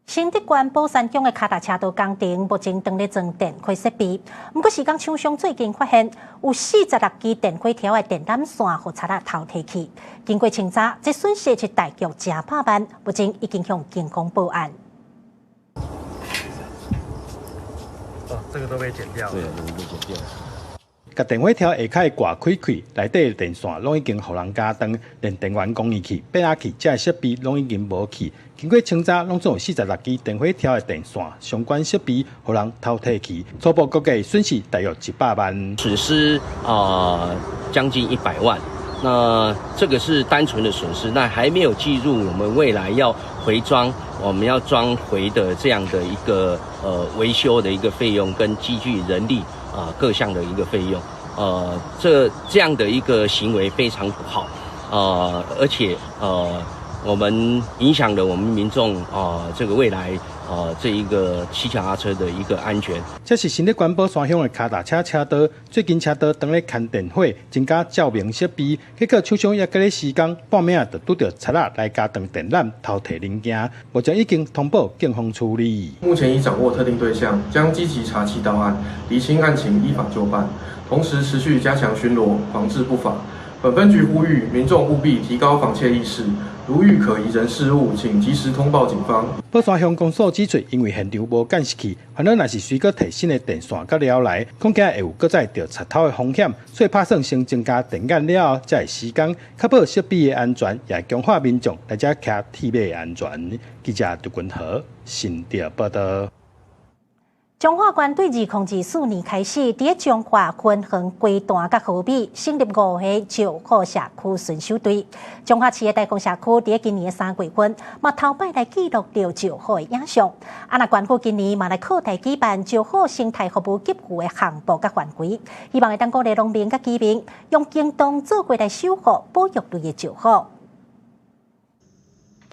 新竹縣寶山鄉的跤踏車道工程目前正咧裝電火設備，毋過施工廠商最近發現有46支電火條的電纜線予賊仔偷提去，經過清查，這損失是大約成百萬，目前已經向警方報案。哦，這個都被剪掉了。對，都被剪掉了。共電火條下跤割開開，內底電線攏已經予人絞斷，連電源供應器、變壓器這設備攏已經無去。經過清查，攏總有46支電火條的電線相關設備予人偷提去，初步估計損失大約100萬。損失啊，將近100萬。那這個是單純的損失，那還沒有計入我們未來要回裝，我們要裝回的這樣的一個維修的一個費用跟機具人力啊各項的一個費用，這樣的一個行為非常不好，而且我們影響了我們民眾啊這個未來這一個騎腳踏車的一個安全。這是新竹縣寶山鄉的跤踏車車道，最近車道當咧牽電火，增加照明設備，結果廠商猶閣咧施工，半暝仔就拄著賊仔來絞斷電纜，偷提零件。目前已經通報警方處理。目前已掌握特定對象，將積極查緝到案，釐清案情，依法究辦。同時持續加強巡邏，防治不法。本分局呼籲民眾務必提高防竊意識，如遇可疑人事物，請及時通報警方。寶山鄉公所指出，因為現場無監視器，煩惱若是隨閣提新的電線佮料來，恐驚會有閣再著賊偷的風險，所以拍算先增加電源了後，才會施工，確保設備的安全，也強化民眾來遮騎鐵馬的安全。記者杜君和新竹報道。彰化縣對2024年開始，佇彰化芬園、龜潭佮和美成立五個石虎社區巡守隊。彰化市的大鳳社區佇今年的3月份，嘛頭擺來記錄著石虎的影像。啊，若縣府今年嘛來擴大舉辦石虎生態服務給付的項目佮範圍，希望會當鼓勵農民佮居民用行動做伙來守護保育類的石虎。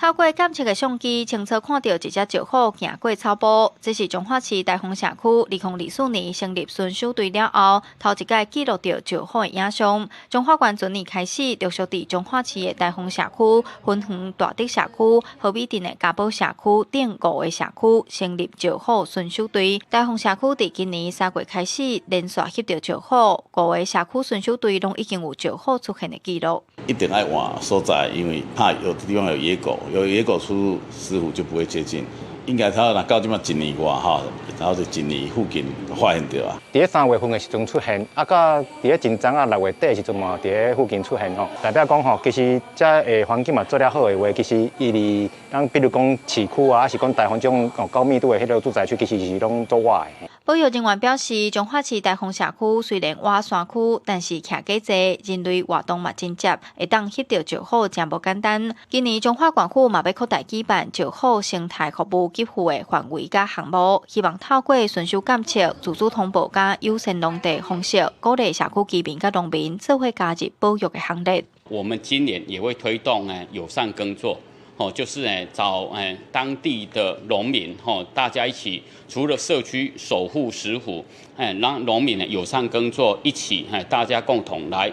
透過監測的相機，清楚看著一隻石虎行過草埔。這是彰化市大豐社區2024年成立巡守隊了後，頭一擺記錄著石虎的影像。彰化縣全年開始陸續佇彰化市的大豐社區、芬園大竹社區、和美鎮的嘉寶社區等五个社區成立石虎巡守隊。大豐社區佇今年3月開始連續翕著石虎，五个社區巡守隊攏已經有石虎出現的記錄。一定愛換所在，因為怕有的地方有野狗。有野狗出入，石虎就不會接近。應該他若到這馬一年外吼，然後就一年附近發現著啊。佇咧3月份的時陣出現，啊，到佇咧前陣仔6月底的時陣嘛，佇咧附近出現吼，代表講吼，其實遮个環境嘛做了好的話，其實伊離咱比如講市區啊，抑是講大豐這種高密度的彼個住宅區，其實是攏足倚的。保育人員表示，彰化市大豐社區雖然倚山區，但是徛家濟，人類活動嘛真濟，會當翕著石虎誠無簡單。今年彰化縣府嘛欲擴大舉辦石虎生態服務給付的範圍佮項目，希望透過巡守監測、自主通報佮友善農地方式，鼓勵社區居民佮農民做伙加入保育的行列。我們今年也會推動友善耕作。哦，就是找當地的農民，吼，大家一起，除了社區守護石虎，讓農民呢友善耕作，一起，大家共同來，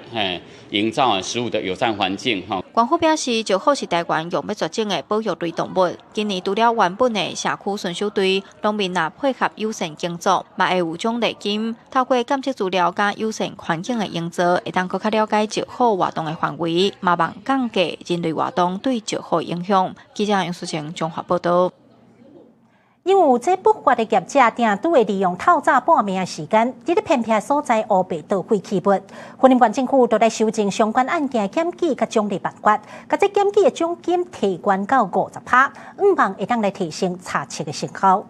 營造石虎的友善環境，哈。縣府表示，石虎是台灣欲欲絕種的保育類動物。今年除了原本的社區巡守隊，農民若配合友善耕作，嘛會有獎勵金。透過監測資料佮友善環境的營造，會當閣較了解石虎活動的範圍，嘛望降低人類活動對石虎影響。記者楊淑晴綜合報道。因為有這不法的業者，定拄會利用透早半暝的時間，佇咧偏僻所在烏白倒廢棄物。雲林縣政府都來修正相關案件檢舉佮獎勵辦法，共這檢舉的獎金提懸到50%，向望會當來提升查緝的成效。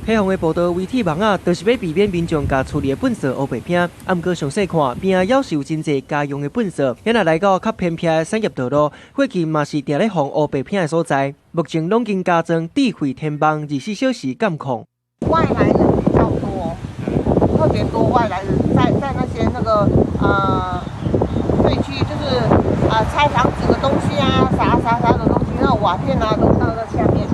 起風的步道圍鐵網仔，就是欲避免民眾共厝裡的糞埽烏白拼。啊，毋過詳細看，邊仔猶是有真濟家用的糞埽，遐若來到較偏僻的產業道路，貨機嘛是定咧予烏白拼的所在。目前攏經加裝智慧天網，24小時監控。外來人比較多，特別多外來人在那些那個廢區，就是啊拆房子的東西啊，啥啥啥的東西，那瓦片啊都倒在下面。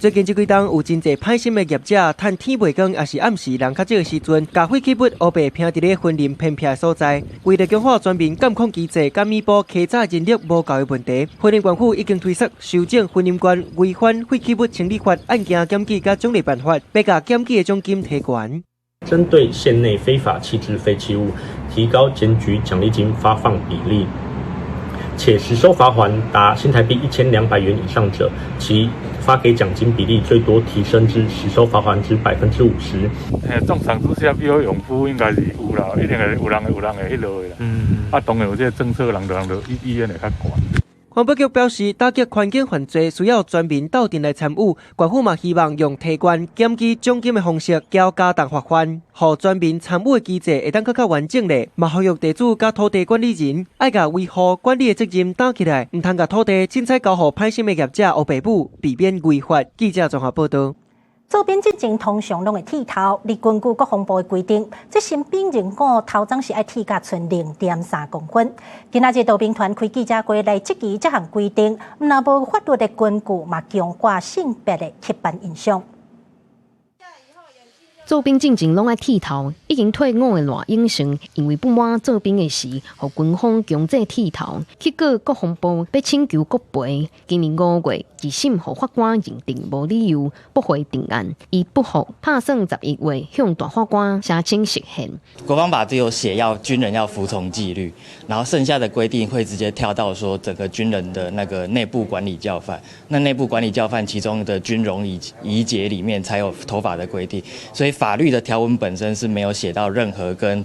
最近這幾冬有真濟歹心的業者，趁天袂光，抑是暗時人較少的時陣，共廢棄物烏白拼佇咧雲林偏僻的所在。為了強化全面監控機制，佮彌補稽查人力無夠的問題，雲林縣府已經推出修正雲林縣違反廢棄物清理法案件檢舉佮獎勵辦法，欲共檢舉的獎金提懸。針對縣內非法棄置廢棄物，提高檢舉獎勵金發放比例。且實收罰鍰達新台幣1200元以上者，其發給獎金比例最多提升至實收罰鍰之50%。嘿，重賞之下必有勇夫，應該是有啦，一定會有人會有人會彼落的啦。啊，當然有這個政策，人就人就意願會較懸。環保局表示，打擊環境犯罪需要全民鬥陣來參與。縣府嘛希望用提懸檢舉獎金的方式，交加重罰鍰，予全民參與的機制會當閣較完整咧。嘛呼籲地主佮土地管理人愛共維護管理的責任擔起來，毋通共土地凊彩交予歹心的業者烏白舞，避免違法。記者綜合報導。做兵進前通常攏會剃頭，而根據國防部的規定，這新兵入伍頭鬃是愛剃甲賰0.3公分。今仔日道兵團開記者會來質疑這項規定，毋但無法律的根據，嘛強化性別的刻板印象。做兵進前攏愛剃頭，已經退伍的賴永成，因為不滿做兵的時，予軍方強制剃頭，去告國防部欲請求國賠。今年5月，二審予法官認定無理由駁回定案，伊不服，拍算11月向大法官聲請釋憲。國防法只有寫要軍人要服從紀律，然後剩下的規定會直接跳到說整個軍人的那個內部管理教範。那內部管理教範其中的軍容儀儀節裡面才有頭髮的規定，所以法律的條文本身是沒有寫到任何跟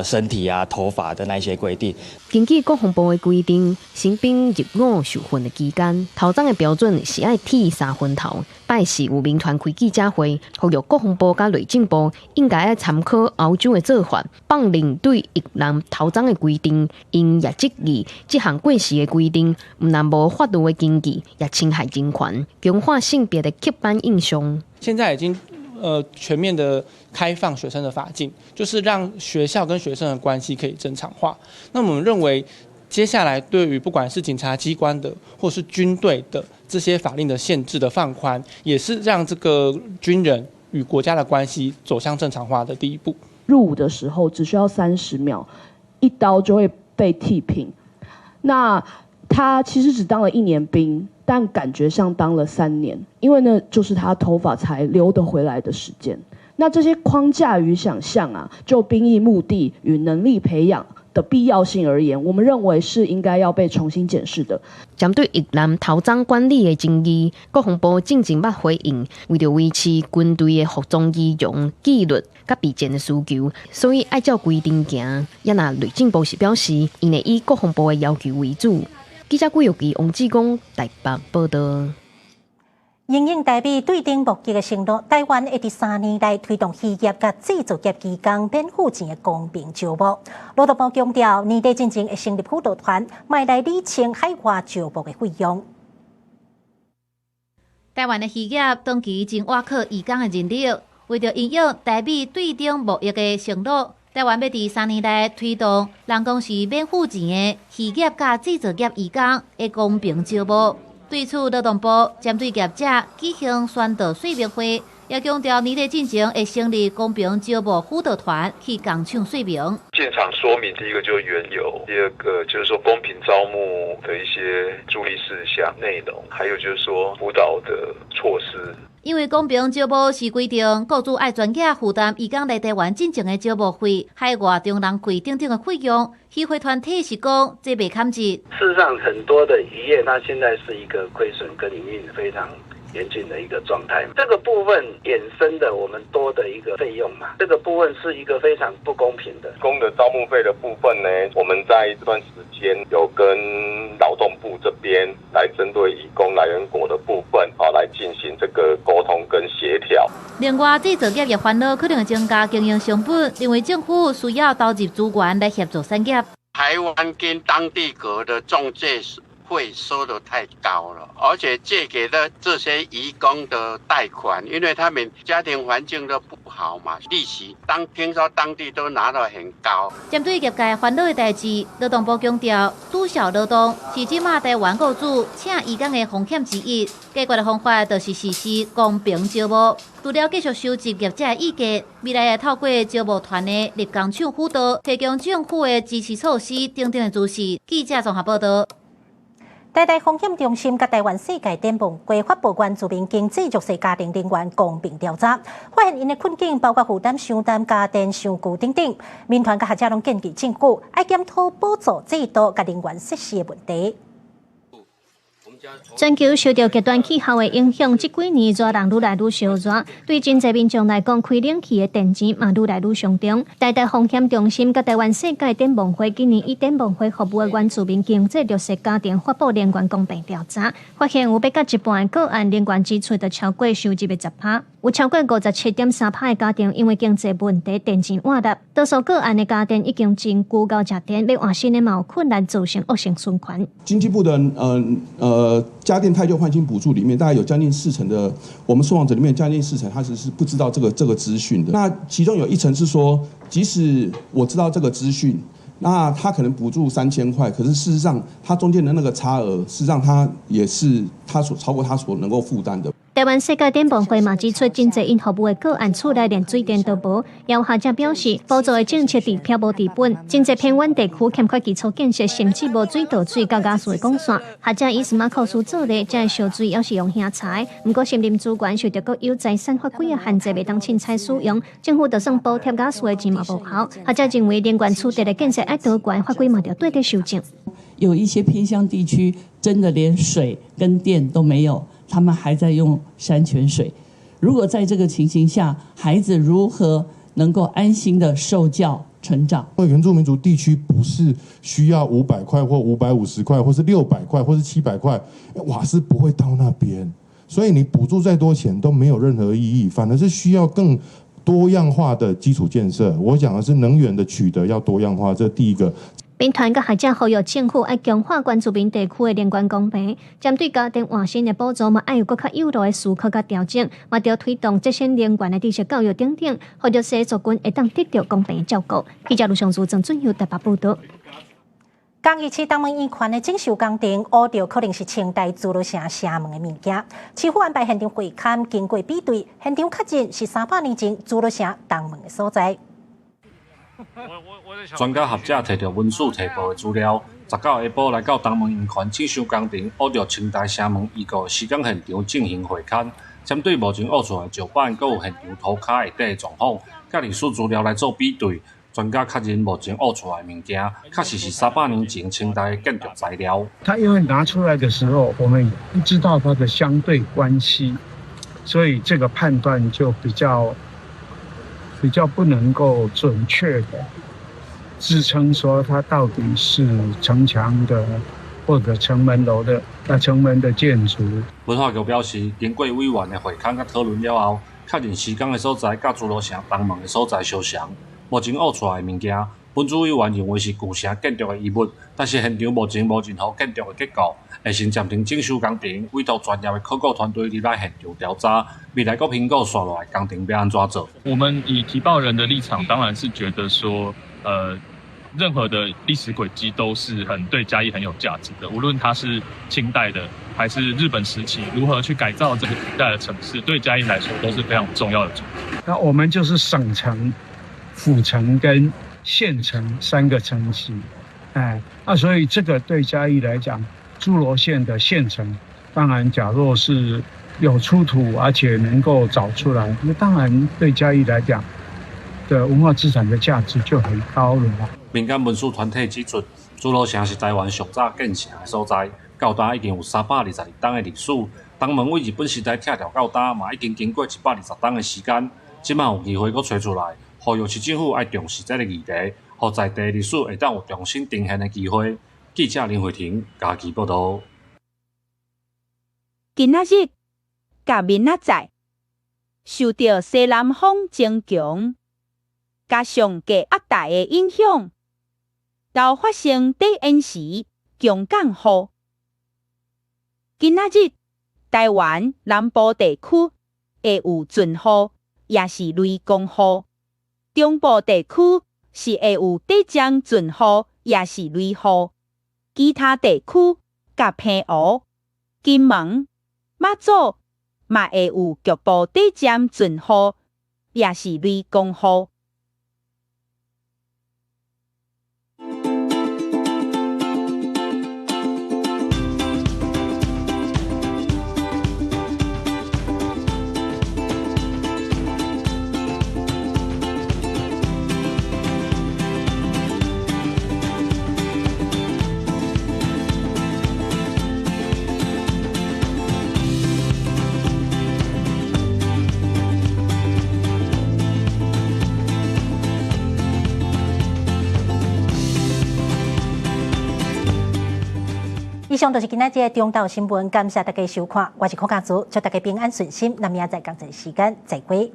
身體啊頭髮的那些規定。根據國防部的規定，新兵入伍受訓的期間，頭鬃的標準是愛剃3分頭。拜四有民團開記者會，呼籲國防部佮內政部應該愛參考歐洲的做法，放任對役男頭鬃的規定。𪜶也質疑這項過時的規定，毋但無法律的根據，也侵害人權，強化性別的刻板印象。現在已經全面的開放學生的髮禁，就是讓學校跟學生的關係可以正常化。那我們認為，接下來對於不管是警察機關的或是軍隊的這些法令的限制的放寬，也是讓這個軍人與國家的關係走向正常化的第一步。入伍的時候只需要30秒，一刀就會被剃平。那他其實只當了一年兵，但感覺像當了3年，因為呢，就是他頭髮才留得回來的時間。那這些框架與想象啊，就兵役目的與能力培養的必要性而言，我們認為是應該要被重新檢視的。針對役男頭鬃管理的爭議，國防部進前捌回應，為著維持軍隊的服裝儀容、紀律佮備戰的需求，所以愛照規定行。也若內政部是表示，𪜶會以國防部的要求為主。記者郭玉琪、王志剛台北報導。因應台美對等貿易的承諾，台灣會佇3年內推動漁業佮製造業移工免付錢的公平招募。勞動部強調，年底進前會成立輔導團，嘛來理清海外招募的費用。台灣的漁業長期真倚靠移工的人力，為著因應台美對等貿易的承諾，台灣欲佇3年內推動人講是免付錢的漁業佮製造業移工的公平招募。對此，勞動部針對業者舉行宣導說明會，也強調年底進前會成立公平招募輔導團去工廠說明。現場說明，第一個就是緣由，第二個就是說公平招募的一些注意事項內容，還有就是說輔導的措施。因為公平招募是規定，僱主愛全額負擔移工來台灣進前的招募費、海外中人費等等的費用。漁會團體是講這袂堪折。事實上，很多的漁業，它現在是一個虧損跟營運非常嚴峻的一個狀態。這個部分衍生的我們多的一個費用嘛，這個部分是一個非常不公平的。工的招募費的部分呢，我們在這段時間有跟勞動部這邊來針對移工來源國的部分啊，來進行這個溝通跟協調。另外，製造業也煩惱可能會增加經營成本，認為政府需要投入資源來協助產業。台灣跟當地國的中介費收得太高了，而且借給的這些移工的貸款，因為他們家庭環境都不好嘛，利息當聽說當地都拿得很高。針對業界煩惱的代誌，勞動部強調，短效勞動是這馬台灣僱主請移工的風險之一，解決的方法就是實施公平招募。除了繼續收集業者的意見，未來會透過招募團的入工廠輔導，提供政府的支持措施等等的資訊。記者綜合報導。台大風險中心佮台灣世界展望會發佈原住民經濟弱勢家庭能源公平調查，發現𪜶的困境包括負擔傷重、家電傷舊等等。民團佮學者攏建議政府愛檢討補助制度佮能源設施的問題。全球受著極端氣候的影響，這幾年熱人愈來愈燒熱，對真濟民眾來講，開冷氣的電錢嘛愈來愈上漲。台大風險中心佮台灣世界展望會今年以展望會服務的原住民經濟弱勢家庭發布能源公平調查，發現有欲到一半的個案能源支出就超過收入的10%，有超過57.3%的家庭因為經濟問題電錢倚納，多數個案的家電已經真舊𠢕食電，欲換新的嘛有困難，造成惡性循環。經濟部的家電汰舊換新補助裡面，大概有將近四成的我們受訪者裡面將近四成，他其實是不知道這個資訊的。那其中有一成是說，即使我知道這個資訊，那他可能補助3000塊，可是事實上，他中間的那個差額，事實上他也是他所超過他所能夠負擔的。台灣世界展望會嘛指出，真濟𪜶服務的個案厝內連水電都無。有學者表示，補助的政策治標無治本，真濟偏遠地區欠缺基礎建設，甚至無水道水佮瓦斯的管線。學者以斯馬克斯做例，這燒水猶是用燃柴。毋過森林資源受著國有財產法規的限制，袂當凊彩使用。政府就算補貼瓦斯的錢嘛無效。學者認為，能源取得的建設愛多懸，法規嘛著綴底修正。有一些偏鄉地區，真的連水跟電都沒有。他們還在用山泉水。如果在這個情形下，孩子如何能夠安心的受教成長？原住民族地區不是需要500塊或550塊，或是600塊，或是700塊，瓦斯不會到那邊，所以你補助再多錢都沒有任何意義，反而是需要更多樣化的基礎建設。我講的是能源的取得要多樣化，這第一個。民團佮學者呼籲政府愛強化原住民地區的能源公平，針對家電換新的補助嘛，愛有閣較有路的思考佮調整，嘛著推動節省能源的知識教育等等，予弱勢族群會當得著公平的照顧。記者盧尚如、鄭俊佑台北報導。嘉義市東門圓環的整修工程，挖著可能是清代諸羅城城門的物件。市府安排現場會勘，經過比對，現場確認是300年前諸羅城東門的所在。專家學者提著文史提報的資料，19下晡來到東門圓環整修工程，挖著清代城門遺構施工現場進行會勘，針對目前挖出來石板，閣有現場塗跤下底的狀況，佮歷史資料來做比對，專家確認目前挖出來的物件，確實是300年前清代的建築材料。他因為拿出來的時候，我們不知道它的相對關係，所以這個判斷就比較不能夠準確的支撐說它到底是城牆的或者城門樓的那城門的建築。文化局表示，經過委員的會勘佮討論了後，確認施工的所在佮諸羅城東門的所在相像。目前挖出來的物件，文資委員認為是舊城建築的遺物，但是現場目前無任何建築的結構，會先暫停整修工程，委託專業的考古團隊入來現場調查，未來閣評估紲落來工程欲按怎做。我們以提報人的立場，當然是覺得說，任何的歷史軌跡都是很對嘉義很有價值的，無論它是清代的還是日本時期，如何去改造這個古代的城市，對嘉義來說都是非常重要的主題。那我們就是省城、府城跟縣城三個層級，哎，那所以這個對嘉義來講，諸羅縣的縣城，當然假若是有出土，而且能夠找出來，那當然對嘉義來講的文化資產的價值就很高了。民間文史團體指出，諸羅城是台灣上早建城的所在，到今已經有322冬的歷史。東門對日本時代拆掉到今，嘛已經經過120冬的時間，這擺有機會閣揣出來，呼籲市政府愛重視這个議題，予在地歷史會當有重新呈現的機會。記者林慧婷嘉義報導。今仔日佮明仔載，受著西南風增強，加上低壓帶的影響，都發生短延時強降雨。今仔日台灣南部地區會有陣雨，抑是雷公雨；中部地區是會有短暫陣雨，抑是雷雨。其他地區佮澎湖、金門、馬祖嘛會有局部短暫陣雨，抑是雷公雨。上就是今仔日的中晝新聞，感謝大家收看，我是柯家祖，祝大家平安順心。咱明仔載仝一時間再會。